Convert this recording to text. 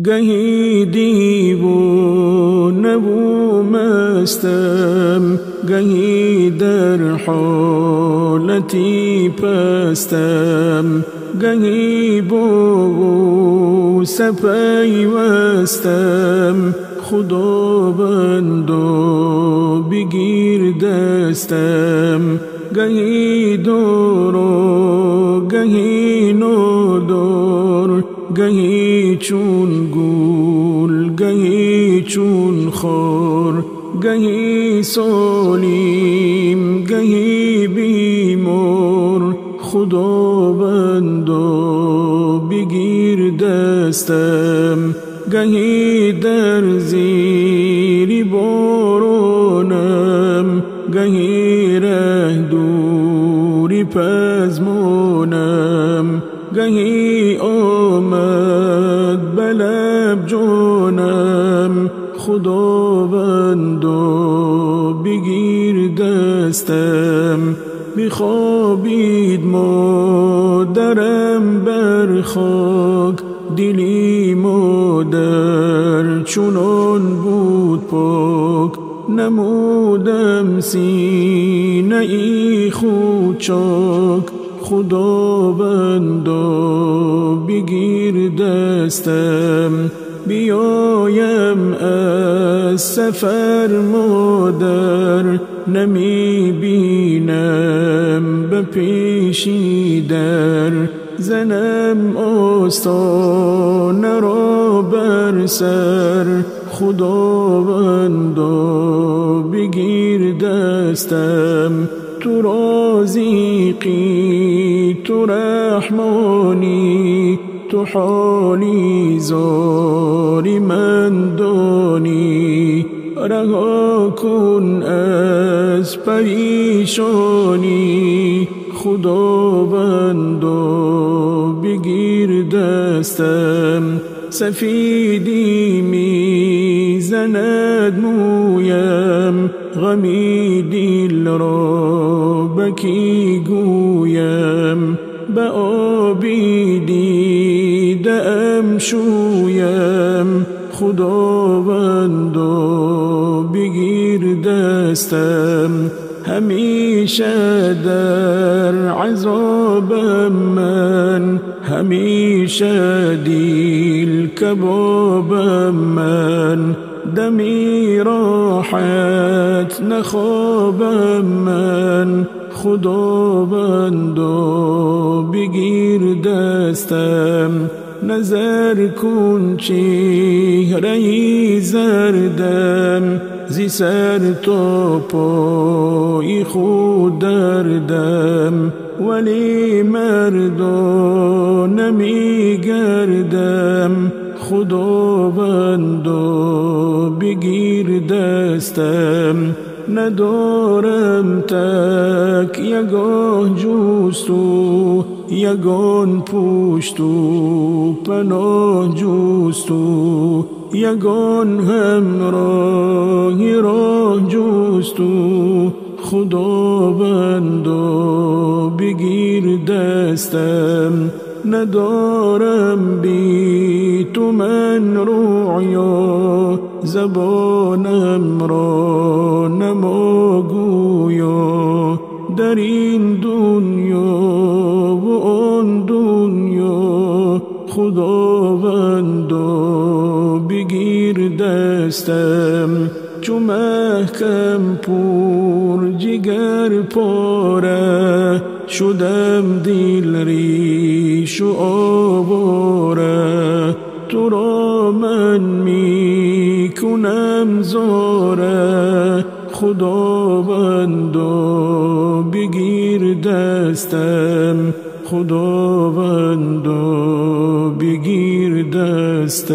گهی دیوانه و مستم، گهی در حالتی پستم، گهی با پیوستم. خداوندا بگیر دستم، گهی دارا گهی نادار، گهی چون گل گهی چون خار، گهی سالم گهی بیمار. خداوندا بگیر دستم، گهی در زیر بارانم، گهی ره دوری پزمانم، گهی آمد به لب جانم. خداوندا بگیر دستم، بخوابید مادرم بر خاک، دلی مادر چنان بود پاک. نمودم سینه ای خود چاک، خداوندا بگیر دستم. بیایم از سفر مادر، نمی بینم به پیشی در. زنم آستانه را بر سر، خداوندا بگیر دستم. تو رازقی تو رحمانی، تو حالی زار من دانی. رها کن از پریشانی، خداوندا بگیر دستم. سفیدی می زند مویم، غمی دل را بکی گویم. به آبی دیده ام شویم، خداوندا بگیر دستم. همیشه در عذابم من، همیشه دیل کبابم من. دمی راحت نخوابم من، خداوندا بگیر دستم. نظر کن چهره زردم، زی سر تا پای خود دردم. ولی مردان می گردم، خداوندا بگیر دستم. ندارم تک یگاه جستو، یگان پشتو پناه جستو، یگان همراهی راه جستو. خداوندا بگیر دستم. ندارم بی تو من رویا، زبانم را نما گویا. در این دنیا و آن دنیا، خداوندا بگیر دستم. چو محکم پور جگر پاره شدم، دل ریش و آواره. تو را من می کنم زاره، خداوندا بگیر دستم. خداوندا بگیر دستم.